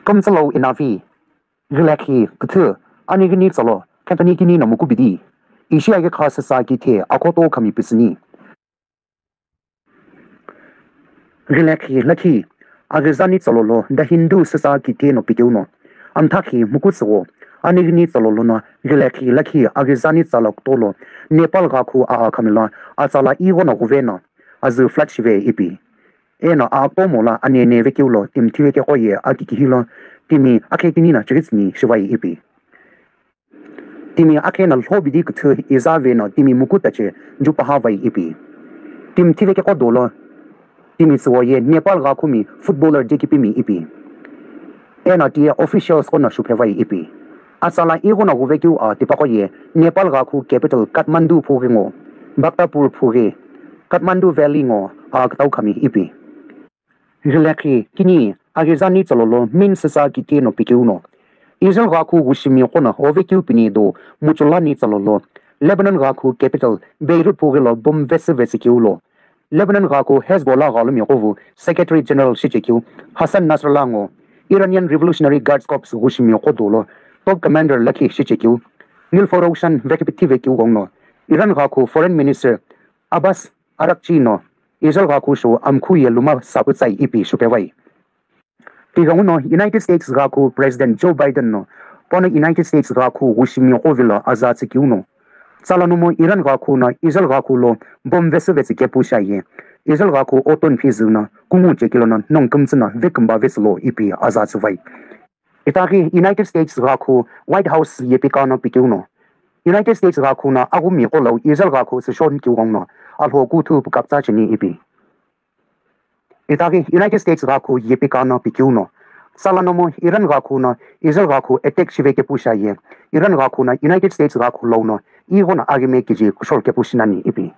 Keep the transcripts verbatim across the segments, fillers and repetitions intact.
Kümtsülo inavi. Ghilekhi küthü, anighini tsalo, khenthani kini no mukubidi. Ishi aghi kha sisa kithe, akhoto khami pisini. Ghilekhi lakhi, aghizani tsalolo, the Hindu sisa kithe no pikeu no. Amthakhi mukutsüwo, anighini tsalolo no, ghilekhi lakhi, aghizani tsalo kutolo, Nepal ghakhu aa khamila, atsala ighono ghuve no, azü flat shive ipi. Eno aa kutomo la anene vekeu lo, timi thivekeqo ye akikihi lo, timi akhe kini no chiritsüni shivai ipi. Timi akhe no lhobidi küthü iza ve no timi muku tache jupaha vai ipi. Timi thivekeqo dolo, timi tsüwo ye Nepal ghakhumi footballer jekipimi ipi. Eno tiye officials qo no shuphe vai ipi. Atsala ighono ghuvekeu aa tipaqo ye Nepal ghakhu capital Kathmandu phughi ngo, Bhaktapur phughi, Kathmandu Valley ngo aa kütau khami ipi. Ghilekhi kini, aghizani tsalolo main sisa kithe no pikeu no. Israel ghakhu ghushimi qo no ovekeu pini do, muchulani tsalolo, Lebanon ghakhu capital Beirut phughi lo bomb vesü vetsükeu lo. Lebanon ghakhu Hezbollah ghalumi qo vu Secretary General shichekeu Hassan Nasrallah ngo, Iranian Revolutionary Guards Corps ghushimi qo dolo top commander lakhi shichekeu Nilfo Roshan vekipithivekeu gongno, Iran ghakhu Foreign Minister Abbas Araghchi no Israel ghakhu sho amkhu ye luma saputsai ipi shupevai. Tighenguno United States ghakhu President Joe Biden no pono United States ghakhu ghushimi qo vilo aza tsükeu no. Tsala nomu Iran ghakhu no Israel ghakhu lo bomb vesü vetsü kepu shaye. Israel ghakhu oton phizü no kungu chekilo no nong kümtsü no vekümba vesülo ipi aza tsüvai. Itaghi United States ghakhu White House yepika no pikeu no. United States ghakhu no aghumi qo lo Israel ghakhu sü shon keu gongno alho kuthu pukaptsa cheni ipi. Itaghi United States ghakhu yepika no pikeu no. Tsala nomu Iran ghakhu no Israel ghakhu attack shive kepu shaye. Iran ghakhu no United States ghakhu lo no ighono aghime kiji kushol kepu shinani ipi.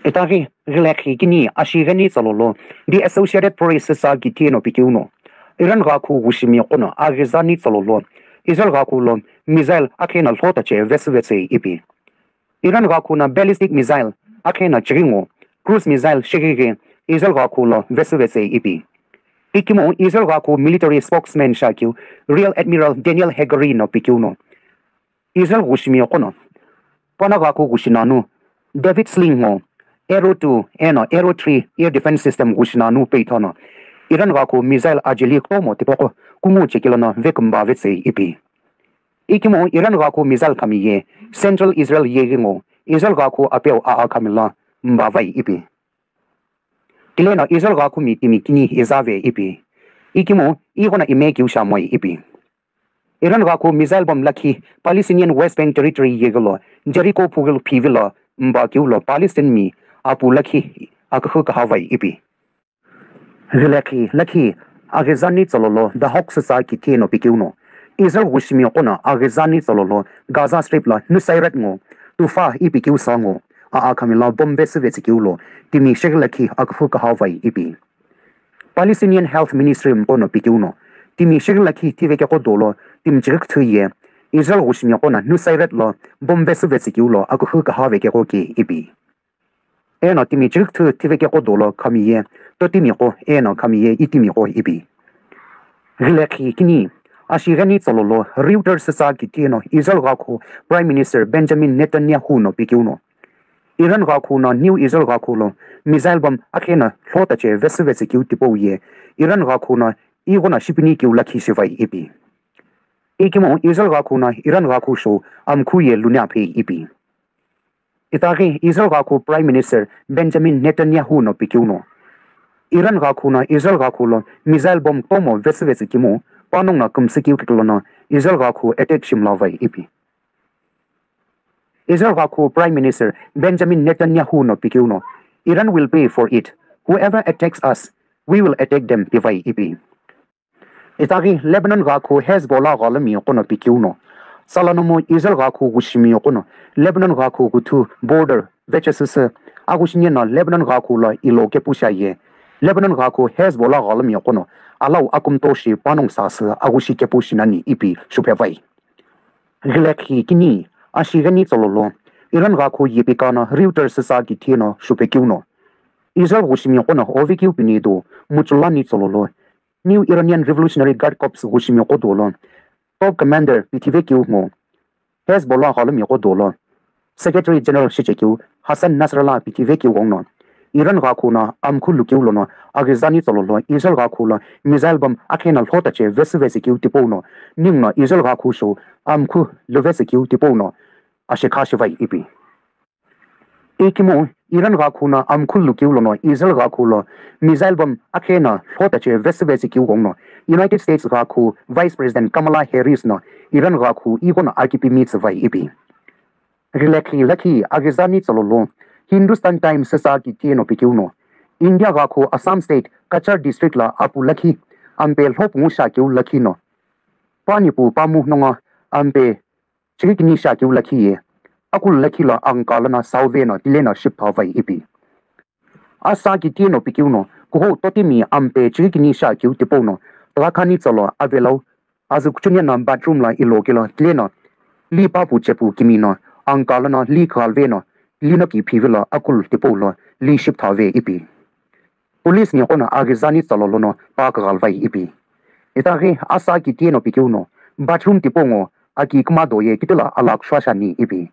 Itaghi ghilekhi kini ashi gheni tsalolo, the Associated Press sisa kithe no pikeu no. Iran ghakhu ghushimi qo no aghizani tsalolo, Israel ghakhu lo missile akhe no lho tache vesü vetsü ipi. Iran ghakhu no ballistic missile akhe no chighi ngo, cruise missile shighighi Israel ghakhu lo vesü vetsü ipi. Ikemu Israel ghakhu military spokesman shakeu Rear Admiral Daniel Hagari no pikeu no. Israel ghushimi qo no, pono ghakhu ghushi nanu, David Sling ngo, Arrow two eno Arrow three air defense system ghushi nanu peithono, Iran ghakhu missile ajeli kutomo tipaqo kungu chekilo no vekümba vetsü ipi. Ikemu Iran ghakhu missile khami ye Central Israel yeghi ngo, Israel ghakhu apeu aa khamila mba vai ipi. Tileno Israel ghakhumi timi kini iza ve ipi. Ikemu ighono ime keu shamoi ipi. Iran ghakhu missile bomb lakhi Palestinian West Bank Territory yeghilo Jericho phughi lo phivilo mba keu lo Palestine mi apu lakhi akühü kaha vai ipi. Ghilekhi lakhi aghizani tsalolo Dahok sisa kithe no pikeu no. Israel ghushimi qo no aghizani tsalolo Gaza Strip lo Nusairat ngo, Tufa ipi keu sa ngo, aa khamila bomb vesü vetsükeu lo timi shighi lakhi akühü kaha vai ipi. Palestinian Health Ministry mqo no pikeu no, timi shighi lakhi thivekeqo dolo timi chighi küthü ye Israel ghushimi qo no Nusairat lo bomb vesü vetsükeu lo akühü kaha vekeqo ke ipi. Eno timi chighi küthü thivekeqo dolo khami ye totimi qo eno khami ye itimi qo ipi. Ghilekhi kini, ashi gheni tsalolo Reuters sisa kithe no Israel ghakhu Prime Minister Benjamin Netanyahu no pikeu no. Iran ghakhu no New Israel ghakhu lo missile bomb akhe no lho tache vesü vetsükeu tipau ye Iran ghakhu no ighono shipini keu lakhi shivai ipi. Ikemu Israel ghakhu no Iran ghakhu sho amkhu ye luni aphi ipi. Itaghi Israel ghakhu Prime Minister Benjamin Netanyahu no pikeu no. Iran ghakhu no Israel ghakhu lo missile bomb kutomo vesü vetsükemu panongu no kümsü keu kikilo no Israel ghakhu attack shimla vai ipi. Israel ghakhu Prime Minister Benjamin Netanyahu no pikeu no, Iran will pay for it. Whoever attacks us, we will attack them pivai ipi. Itaghi Lebanon ghakhu Hezbollah ghalumi qo no pikeu no. Tsala nomu Israel ghakhu ghushimi qo no Lebanon ghakhu kuthu border vechesüsü aghushini no Lebanon ghakhu lo ilo kepu shaye. Lebanon ghakhu Hezbollah ghalumi qo no alau akumto shi panongu sasü aghushi kepu shinani ipi shupevai. Ghilekhi kini, ashi gheni tsalolo, Iran ghakhu yepika no Reuters sisa kithe no shupekeu no. Israel ghushimi qo no ovekeu pini do, muchulani tsalolo. New Iranian Revolutionary Guard Corps ghushimiqo dolo top commander pithive keu ngo Hezbollah ghalumi qo dolo Secretary General shichekeu Hassan Nasrallah pithive keu ghenguno Iran ghakhu no amkhu lukeu lono aghizani tsalo lo Israel ghakhu lo missile bomb akheno lhotache vesüvese keu tipau no ninguno Israel ghakhu shou amkhu luvese keu tipau no ashekha shivai ipi. Ikemu Iran ghakhu no amkhu lukeu lono Israel ghakhu lo missile bomb akheno lhotache vesüvese keu ghenguno United States ghakhu Vice President Kamala Harris no Iran ghakhu ighono akipimi tsüvai ipi. Rilekhi lakhi aghizani tsalo lo Hindustan Times sisa kitieno pikeu no India ghakhu Assam State Cachar District lo apu lakhi ampe lhopu ngusha keu lakhi no pani pu pamu nongo ampe chighi kini sha keu lakhi ye akulu lakhi lo angka lono sauve no tile no shipha vai ipi. Asa kitieno pikeu no kuhou totimi ampe chighi kini sha keu tipau no tulakhani tsalo avelau azü kuchuni no bathroom lo ilo kelo tile no li papu chepu kimi no angka lono li khalve no li no ki phive lo akulu tipau lo li shipha ve ipi. Police niqo no aghizani tsalo lono pa kaghalvai ipi. Itaghi asa kitieno pikeu no bathroom tipau ngo aki kümado ye kitila alak shua shani ipi.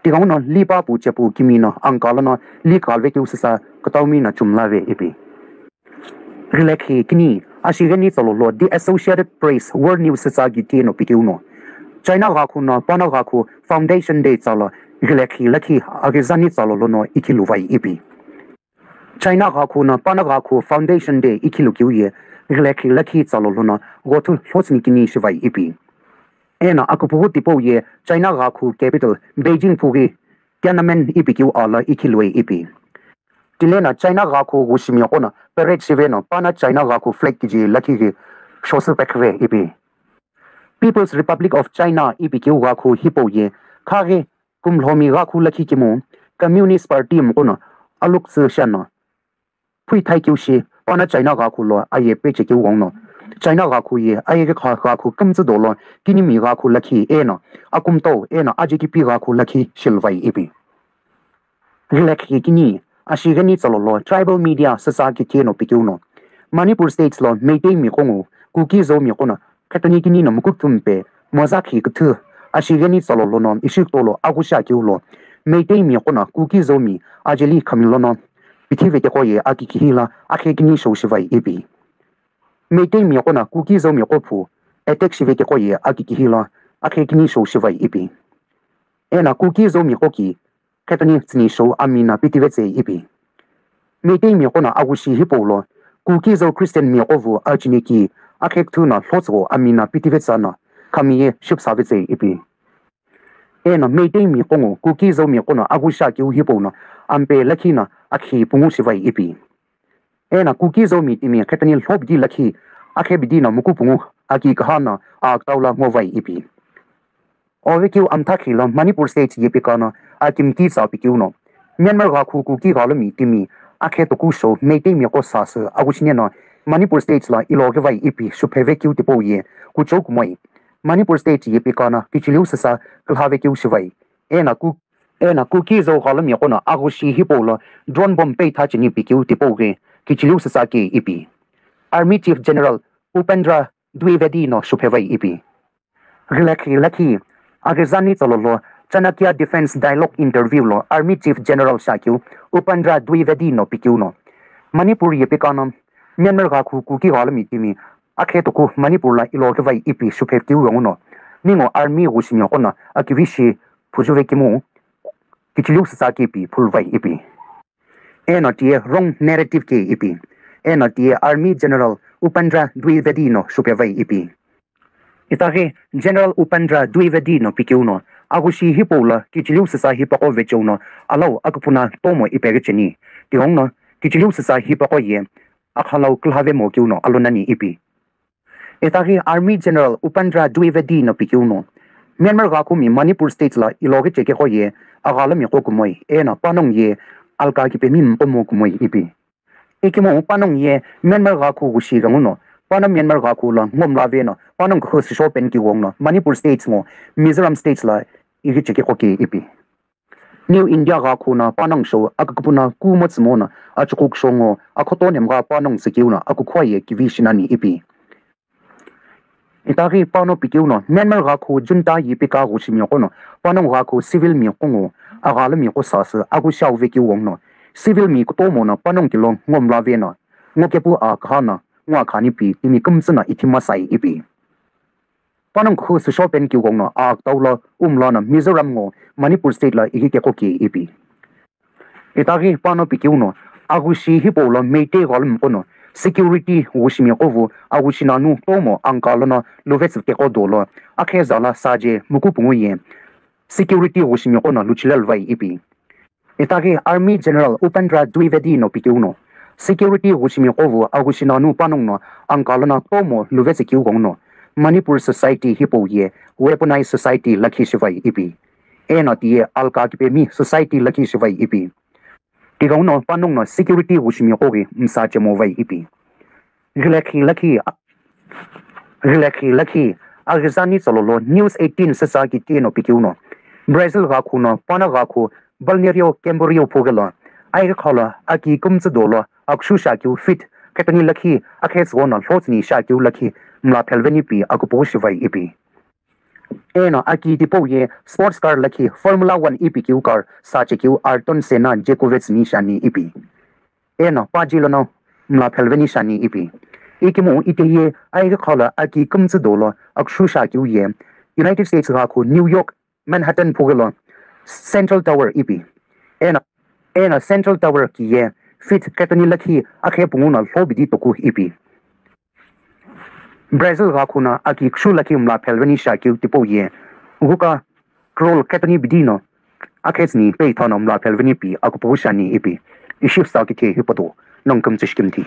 Tighenguno li papu chepu kimi no angka lono li khalve keu sisa kataumi no chumlave ipi. Rilekhi kini ashigheni tsalo lo The Associated Press World News sisa kitieno pikeu no China ghakhu no Pana ghakhu Foundation Day tsalo rilekhi lakhi aghizani tsalo lono ikhiluvai ipi. China ghakhu no Pana ghakhu Foundation Day ikhilukeu ye ghilekhi lakhi tsalo lono ghothu lhotsünikini shivai ipi. Eno akupughu tipau ye China ghakhu capital Beijing phughi Tiananmen ipikeu alo ikhilue ipi. Tileno China ghakhu ghushimiqo no parade shive no Pana China ghakhu flag kiji lakhi ghi shosü pekhive ipi. People's Republic of China ipikeu ghakhu hipau ye khaghi kumlhomi ghakhu lakhi kemu Communist Party mqo no aluktsü shano phuithai keu shi Pana China ghakhu lo aye peche keu ghenguno China ghakhu ye aye ghakha ghakhu kümtsü dolo kinimi ghakhu lakhi eno akumtau eno ajekipi ghakhu lakhi shilvai ipi. Rilekhi kini ashigheni tsalo lo tribal media sisa kitieno pikeu no Manipur States lo Meitei miqo ngo Kuki Zo miqo no khetoni kini no mukukthumpe mozakhi küthü ashigheni tsalo lono ishi kutolo aghusha keu lo Meitei miqo no Kuki Zomi ajeli khami lono pithive keqo ye aki kihi lo akhe kini shou shivai ipi. Meitei miqo no Kuki Zomi qo phu attack shive keqo ye aki kihi lo akhe kini shou shivai ipi. Eno Kuki Zomi qo ki khetoni tsüni shou ami no pitivetsei ipi. Meitei miqo no aghushi hipau lo Kuki Zo Christian miqo vu achini ki akhe küthü no lhotsügho ami no pitivetsa no khami ye shipsavetsei ipi. Eno Meitei miqo ngo Kuki Zomi qo no aghusha keu hipau no ampe lakhi no akhi pungu shivai ipi. Eno Kuki Zomi timi khetoni lhobidi lakhi akhe bidi no muku pungu aki kaha no aktau lo ngovai ipi. Ovekeu amthakhi lo Manipur State yepika no akimti tsa pikeu no Myanmar ghakhu Kuki ghalomi timi akhe toku shou Meitei miqo sasü aghuchine no Manipur State lo iloghivai ipi shupheve keu tipau ye kuchou kumoi Manipur State yepika no kichiliu sisa külhave keu shivai. Eno Ku eno Kuki Zo ghalomi qo no aghushi hipau lo drone bomb peitha cheni pikeu tipau ghi kichiliu sisa ke ipi. Army Chief General Upendra Dwivedi no shuphevai ipi. Rilekhi lakhi aghizani tsalo lo Chanakya Defense Dialogue interview lo Army Chief General shakeu Upendra Dwivedi no pikeu no Manipur yepika no Myanmar ghakhu Kuki ghalomi timi akhe toku Manipur lo iloghivai ipi shuphekeu ghenguno ningu army ghushimiqo no akivishi phujuve kemu kichiliu sisa kipi phulvai ipi. Eno tiye wrong narrative ke ipi. Eno tiye Army General Upendra Dwivedi no shupevai ipi. Itaghi General Upendra Dwivedi no pikeu no aghushi hipau lo kichiliu sisa hipaqo vecheu no alau akupuna tomo ipeghi cheni. Tighenguno kichiliu sisa hipaqo ye akhalau külhave mo keu no alonani ipi. Itaghi Army General Upendra Dwivedi no pikeu no Myanmar ghakhumi Manipur State lo iloghi chekeqo ye aghalomiqo kumoi eno panongu ye alka kipemi mqomo kumoi ipi. Ikemu panongu ye Myanmar ghakhu ghushi ghenguno pano Myanmar ghakhu lo ngomlave no panongu kuhu sisho penikeu ghenguno Manipur State ngo Mizoram State lo ighi chekeqo ke ipi. New India ghakhu no panongu show aküküpüno kumo tsümo no achughuku shongo akhoto nemgha panongu tsükeu no akukhuaye kivi shinani ipi. Itaghi pano pikeu no Myanmar ghakhu junta yipika ghushimiqo no panongu ghakhu civil miqo ngo aghalümiqo sasü aghüshi auvekeu ghenguno civil mi kutomo no panongu kilo ngomla veno ngokepu a khana ngwa khani pi timi kümtsü no ithi masai ipi. Panongu khu süsho penikeu ghenguno a kutau lo umla no Mizoram ngo Manipur state lo ihi keqo ki ipi. Itaghi pano pikeu no aghüshi hipau lo Meitei ghalümiqo no security ghushimiqo vu aghüshi nanu tomo angka lono luvetsü keqo dolo akheza la saje mukupungu ye security ghushimiqo no luchilel vai ipi. Itaghi Army General Upendra Dwivedi no pikeu no security ghushimiqo vu aghüshi nanu panongu no angka lono tomo luvetsü keu ghenguno Manipur society hipau ye weaponized society lakhi shivai ipi. Eno tiye alka kipemi society lakhi shivai ipi. Tighenguno panongu no security ghushimiqo ghi msa chemo vai ipi. Ghilekhi lakhi, ghilekhi lakhi, aghizani tsololo News eighteen süsa kiti no pikeu no Brazil ghakhu no pano ghakhu Balneario Camboriú phughi lo aighi kha lo aki kümtsü dolo akushu shakeu feet khetoni lakhi akhetsügho no lhotsüni shakeu lakhi mla phelveni pi akupughu shivai ipi. Eno aki tipau ye sports car lakhi Formula One ipi keu car sachekeu Ayrton Senna Djokovic ni shani ipi. Eno paji lono mla phelveni shani ipi. Ikimu ite ye aighi kha lo aki kümtsü dolo akushu shakeu ye United States ghakhu New York Manhattan phughi lo Central Tower ipi. Eno, eno Central Tower ki ye feet khetoni lakhi akhe pungu no lho bidi toku ipi. Brazil ghakhu no aki kushu lakhi mla phelveni shakeu tipau ye ghuka crore khetoni bidi no akhetsüni peitha no mla phelveni pi akupughu shani ipi. Ishi sa kithe hipau do nongu kümtsü shikimthi.